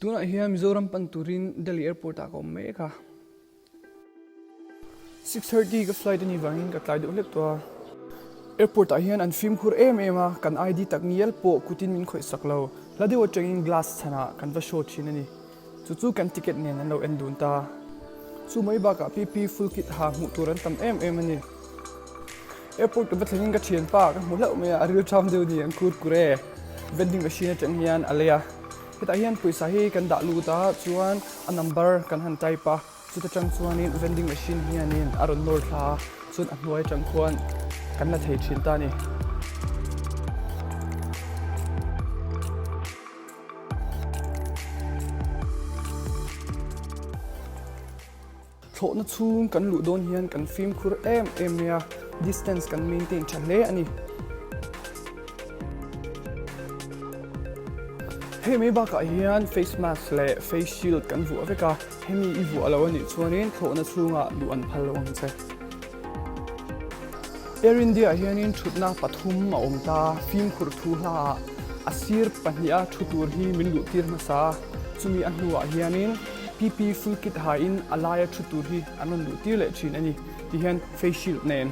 Tunah hian Mizoram pan turin Delhi airport ah ka awm mek a. 6:30 ka flight a nih vangin ka tlai deuh hlek tawh a. Airport ah hian an fimkhur em em a, kan ID tak ngial pawh kutin min khawih sak lo. Hla deuh atangin glass chhanah kan va show thin a ni. Chu chu kan ticket nen an lo en dun ta. Chu mai bakah PP full kit ha hmuh tur an tam em em a ni. Airport ka va thlengin ka thianpa ka hmu hlauh mai a, a ril ṭham deuh ni an kur kur e. Vending machine atang hian a lei a. Hetah hian pawisa hi kan dah lut a, chuan a number kan han type a, chuta tang chuanin vending machine hianin a rawn nawr thla a, chuan a hnuai atang khuan kan la thei thin ta a ni. Thlawhna chhung kan luh dawn hian kan fimkhur em em mai a, distance kan maintain tha hle a ni. Hei mai bakah hian face mask leh face shield kan vuah vek a, hemi i vuah lo a nih chuanin thlawhna chhungah luh an phal lo ang che. Air India ah hianin thutna pathum a awm ta, fimkhur thu hlaah a sir pahniha thu tur hi min luh tir hmasa a, chumi a hnuah hianin PP full kit hain a laia thu tur hi an rawn luh tir leh thin a ni ti hian face shield nen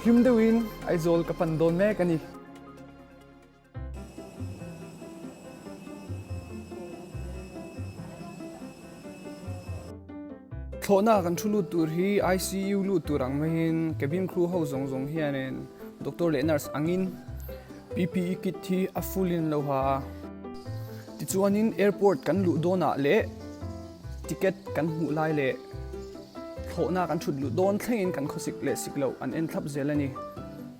hlim deuhin Aizawl ka pan dawn mek a ni. Thlawhna kan thu lut tur hi ICU lut tur ang maiin cabin crew ho zawng zawng hianin doctor leh nurse angin PPE kit hi a full in an lo ha a. Tichuanin airport kan luh dawnah leh ticket kan hmuh lai leh Thlawhna kan thut luh dawn thlengin kan khawsik leh sik loh an en thlap zel a ni.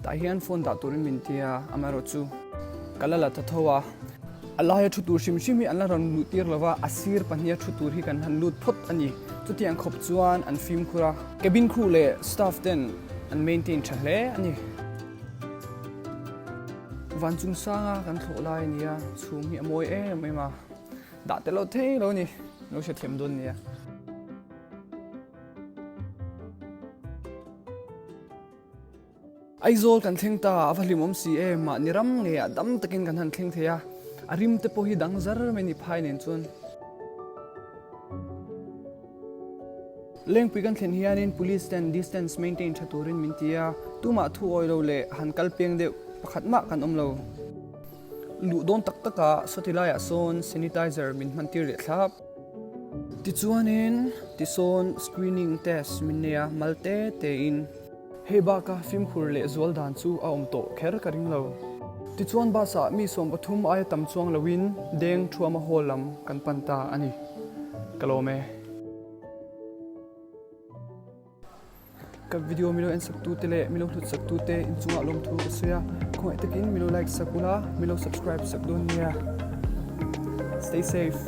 Tah hian phone dah turin min ti a, amaherawhchu ka la la ta tho a. A laia thu tur hrim hrim hi an la rawn luh tir lo va, a sir pahniha thu tur hi kan han lut phawt a ni. Chutiang khawp chuan an fimkhur a. Cabin crew leh staff ten an maintain tha hle a ni. Van chung sanga kan thlawh lai a ni a, chhum hi a mawi em em a, dah tel lo thei lo a ni, lo hrethiam dawn nia. Aizawl kan thleng ta, a va hlimawm si em, mahni ram ngeiah dam takin kan han thleng thei a, a rim te pawh hi dang zar mai ni phai nen chuan. Lengpui kan thlen hianin police ten distance maintain tha turin min ti a, tumah thu awi lo leh han kal peng deuh pakhat mah kan awm lo. Luh dawn tak takah sawti laiah sawn sanitizer min hman tir leh thlap. Tichuanin tisawn screening test min nei a, mal te tein. Hei baka fimkhur leh zual dan chu a awm tawh kher ka ring lo. Tichuan bus ah mi 13 aia tam chuang loin deng thuama hall lam kan pan ta a ni. Ka lawm e. Ka video milo en sak tu te leh milo hlut sak tu te inchungah lawmthu ka sawi a, khawngaih takin milo like sak ula, milo subscribe sak dawn nia. Stay safe.